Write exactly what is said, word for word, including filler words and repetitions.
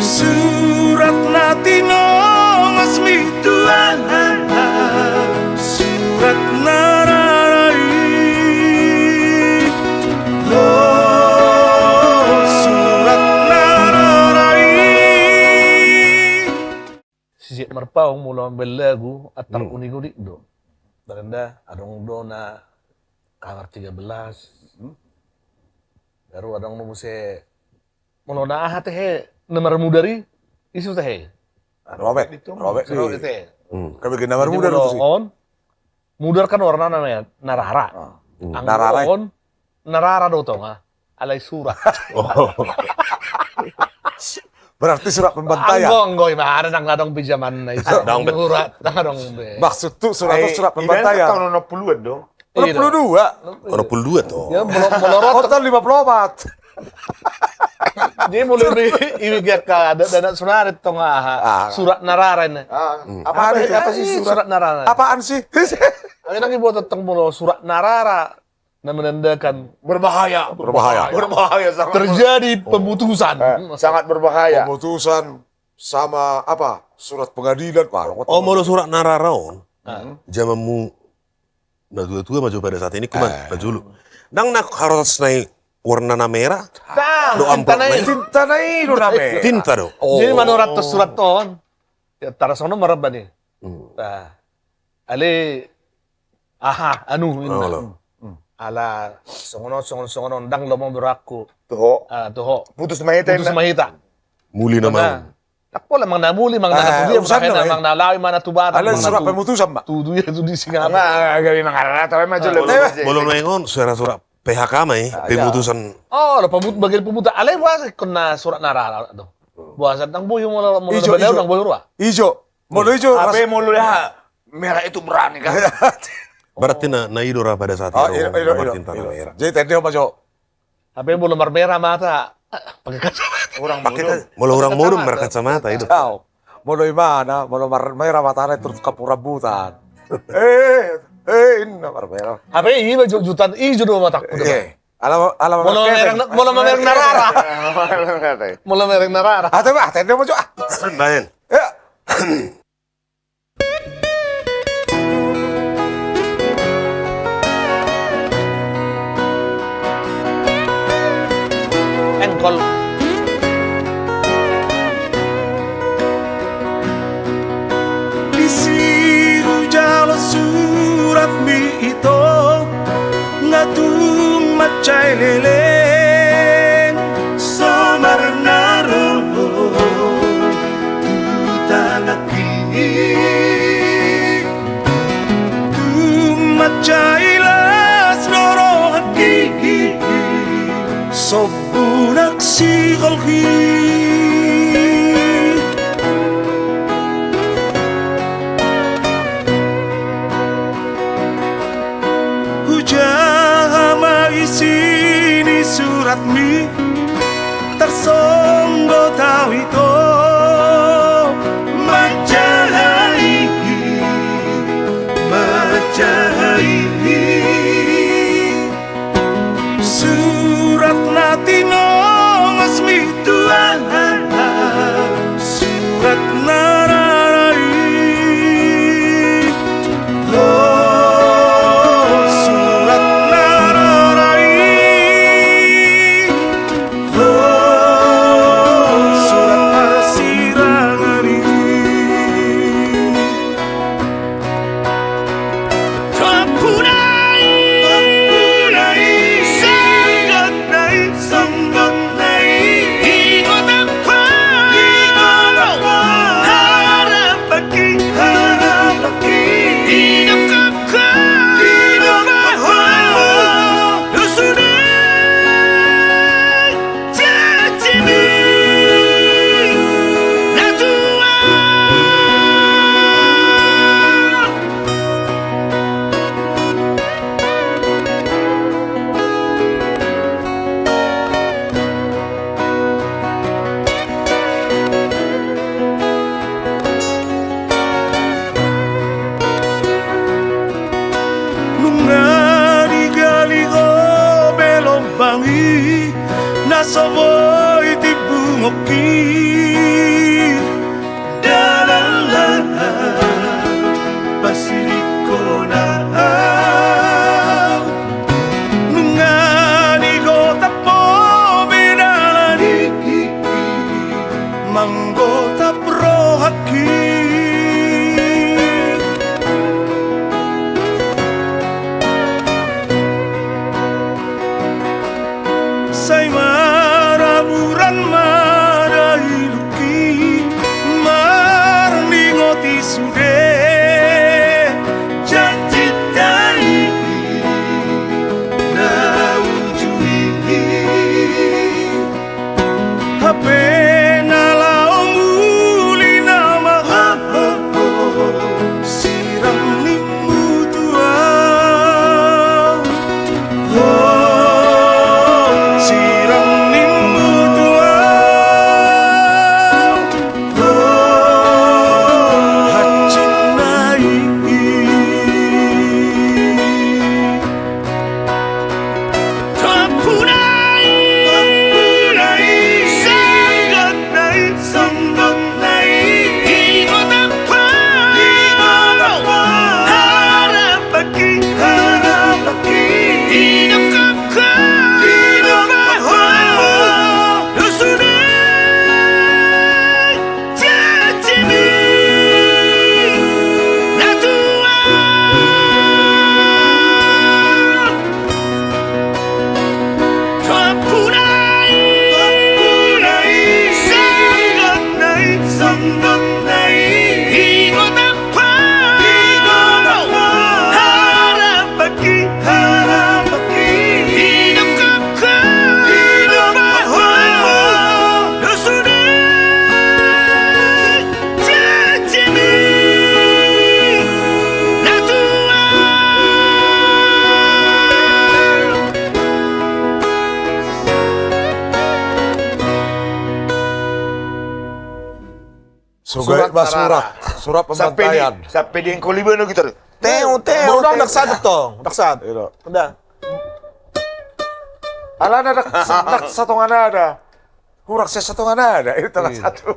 Surat na tinongosmi tu ahu, surat na rara i. Oh, surat na rara i. Sijak marpaung molo mambaen lagu antar, hmm, unigunik do. Baru adong do na Kamar tiga belas. Hmm. Baru adong do muse molo na aha tehe, na marmudar i, ise tehe? Robek. Robek. Robek tehe. Hmm. Kami kena marmudar. Jadi molo on, mudar kan warna namanya na rara. Ah. Hmm. Anggo na rara i on, na rara do tonga. Alai surat. Oh. Berarti surat pembantaian. Anggo, anggo, ima ada nang adong pinjaman na ise. Adong be. Surat, nang adong be. Maksud tu surat, ai, tu surat pembantaian. Tahun enam puluhan do. Enam puluh dua. Enam puluh dua tuh. Ya, molo, molo rot. Kota lima puluh empat. Jadi molo di, ini dia ka, ada, ada surat tonga aha. Ah. Surat na rara ini. Ah. Hmm. Apa, apa sih, apa sih surat na rara? Apaan sih? Ada lagi buat tentang molo surat na rara. Na menandakan berbahaya. Berbahaya. Berbahaya, sangat terjadi ber-, oh, pemutusan. Eh, sangat berbahaya. Pemutusan sama apa? Surat pengadilan. Wah, oh, molo surat na rara on. Hmm. Jamanmu na tua-tua ma jo pada saat ini, kuman, eh, na jolo. Ndang na harus nai warna na merah. Tang, do tinta amplop na i. Tinta na i do na merah. Tinta do. Oh. Jadi manorat tu surat on. Ya, tara sono marabani. Hmm. Nah. Ale, aha, anu, inna. Olo. Hmm. Ala, songon on, songon on, songon on, ndang lomo berakku. Tu ho. Ah, tu ho. Putus ma hita, putus ma hita. Muli nama. Ndang pola, manang na muli, manang na, ah, tu dia, urusan na, manang na lawi, manang na tu Batam, ale, manang na surat tu, pemutusan, Pak. Tu, tu dia, tu di Singapura. Nah, gari mangarata, memang, ah, jolo. Molo, molo nuaeng on, surat-surat P H K ma i, ah, iya, pemutusan. Oh, lo pemut-, bagian pemutusan. Ale, buat kena surat na rara do. Buat ndang boyo molo, molo ijo, na baleon ijo. Ndang boyo roa. Ijo. Molo ijo, hape ras- molo ya, merah itu berani kan? Berarti na, na i do ra pada saat i, oh, i do, i do, i do, tinta na merah. Jadi tadi apa jo? Hape molo marmerah mata, ah, pakai kacamata. Orang bodoh. Molo orang bodoh markacamata i do. Tahu. Molo imana, molo mar-, merah matana terus kapu rambutan. Eh, eh, inna marmerah. Hape i ma jo-, jutan i jo do matakku do. Eh, ala, ala molo mereng na, molo mereng na rara. Molo mereng na rara. Ate ma, ate ma jo, ah. Baen. Ya. Engkol. Disi hujalo suratmi ito, nga tung mansai leleng so marnaro tu tanganki. Tung mansai las do rohangki, sombu nang sihol i. Hujaha ma isi ni suratmi, tarsonggot ahu ito. Manjaha i, manjaha i. Surat na tinongosmi tu Manggotap rohangki. Sai maraburan ma da ilungki, marningoti sude janjinta i na uju i. Hape na laho muli nama, sirang nimmu tu ahu. Sirang nimmu tu ahu. Hansit na i. Ampunai, ampunai, sanggot na i, sanggot na i. Ingotangku, ingotangku, harapanki, harapanki. Idongkon ho, idongkon ho, ho sude. Janjimi na tu ahu. Ampunai, ampunai, sanggot na i, sanggot na i. Ingotangku, ingotangku, harapanki, harapanki. Idongkon ho, idongkon ho, ho sude. Surat, surat pembantaian. Sampe di engkau liba no gitar. Teo, teo, teo. Ndang satu tong, ndang satu. Udah. Alana ndang satonga nada. Hurang sian satonga nada, itu tanggal satu.